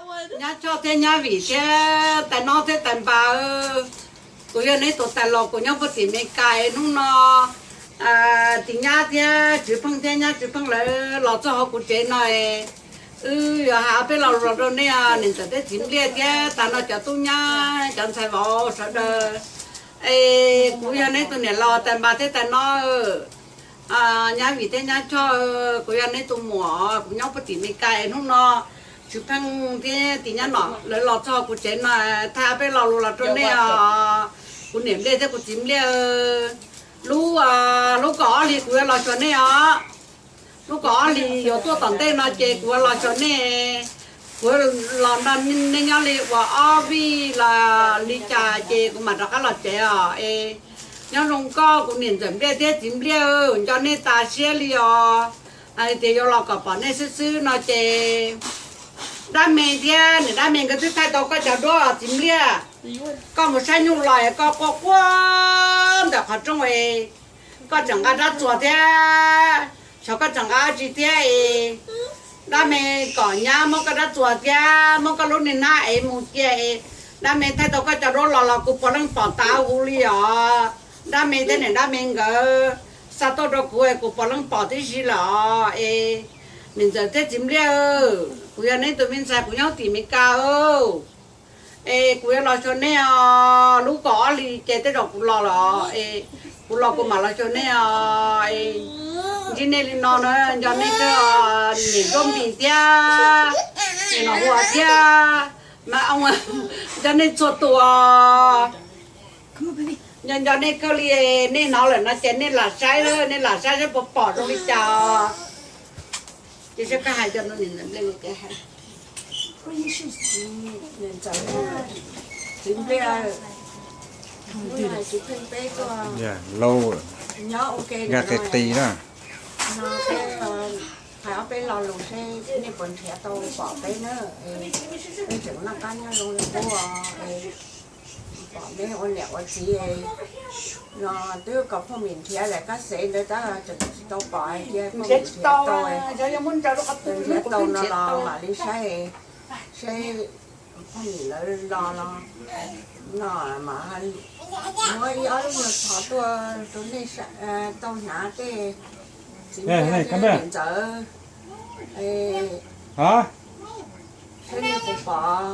Nyab Choj thiab nyab Vim thiab tais Nob thiab tais Npas, kuv yog neb tus tais laus, kuv nyob puag tim Meskas. Hnub no Tis Nyab thiab Tswv Pheej thiab nyab Tswv Pheej lawv los txog hauv kuv tsev no, wb yuav hais ob peb lo lus los rau nej, niam ntxawm thiab txiv Npliaj thiab tas no cov tub nyab cov ntxhais vauv sawv daws. Es kuv yog neb tus niam laus tais Npas thiab tais Nob, nyab Vim thiab nyab Choj, kuv yog neb tus muam, kuv nyob puag tim Meskas. Hnub no Tswv Pheej thiab Tis Nyab Nom lawv los txog kuv tsev no, thaij ob peb lo lus los rau nej os. Kuv niam Npliaj thiab kuv txiv Npliaj, lub, lub kaum ob hlis kuv yuav los xyuas nej os. Lub kaum ob hlis yuav tuaj tom ntej no ces kuv yuav los xyuas nej. Kuv los nrog nej nyob li uas ob vij los li cas ces kuv mam rov qab los tsev os. Es nyob zoo koj kuv niam ntxawm Npliaj thiab txiv Npliaj, nco nej tas siab li os. Hais tias yuav los kom pom nej xwb xwb no ces Dab Me thiab niam Dab Me nkawd twb thaij tau koj cov duab txiv Npliaj. Koj mus saib nyuj los es koj quaj quaj ntawm qhov rooj es koj tseem nqa rab txuas thiab, xyov koj tseem nqa dab tsi thiab es Dab Me kom nyab muab koj rab txuas thiab muab koj lub niag hnab ev mus cia es Dab Me thaij tau koj cov duab los los kuv puav leej pom tas huv li os. Dab Me thiab niam Dab Me nkawd xa tuaj rau kuv es kuv puav leej pom tib si lawm os. Es niam ntxawm thiab txiv Npliaj, kuv yog neb tus me ntxhais, kuv nyob tim Meskas. Es kuv yuav los xyuas nej os, lub kaum ob hlis ces tej zaum kuv los lawm es kuv los kuv mam los xyuas nej os. Ntsib nej li no na, nco nej kawg, niam Ncuab Npis thiab niam Nom Huas thiab mas oo, nco nej txhua tus. Nco nco nej kawg li, nej hnov lawm no ces nej lam saib, nej lam saib saib puas pom zoo li cas. Ces saib koj hais cov no, txiv Npliaj, txiv Pheej peb tuaj nyob ua ke no, no peb hais ob peb lo lus seb nej puas nrhiav tau pom peb na, peb tseem noj qab nyob zoo li qub os. Pom neb ua niam ua txiv no twb kom phooj ywg nrhiav daim kab xev ntawd tab tseem tsis tau pom, cia phooj ywg nrhiav tau, nrhiav tau no los mam li saib, saib phooj ywg lawv los los no mas muab ib ob lub nyuag thov tuaj rau nej tau hnav tej txiv Npliaj thiab niam ntxawm. Saib nej puas pom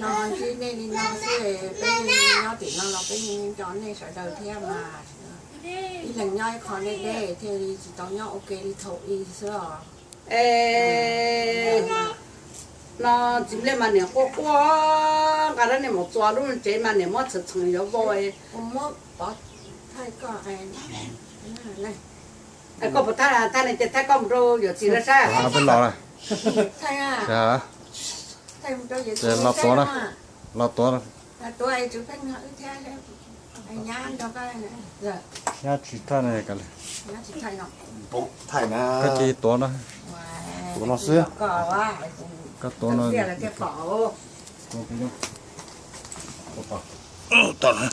no, ntsib nej li no xwb, peb nyob tim no los peb nco nej sawv daws thiab mas. Ib leeg nyob ib qho deb deb thiaj li tsis tau nyob ua ke li thaum ub xwb os. Es no txiv Npliaj mas niam quaj quaj, nqa rab niag maum txuas lub tsev mas niam muab txhawm txheem yuav vau. Koj puas thaij, thaij ne ces thaij koj mus rau yawm txiv lawv saib. Los tuav, los tuav. Nyab tsis thaij no, koj cia li tuav no. Tuav no xwb. Koj tuav no.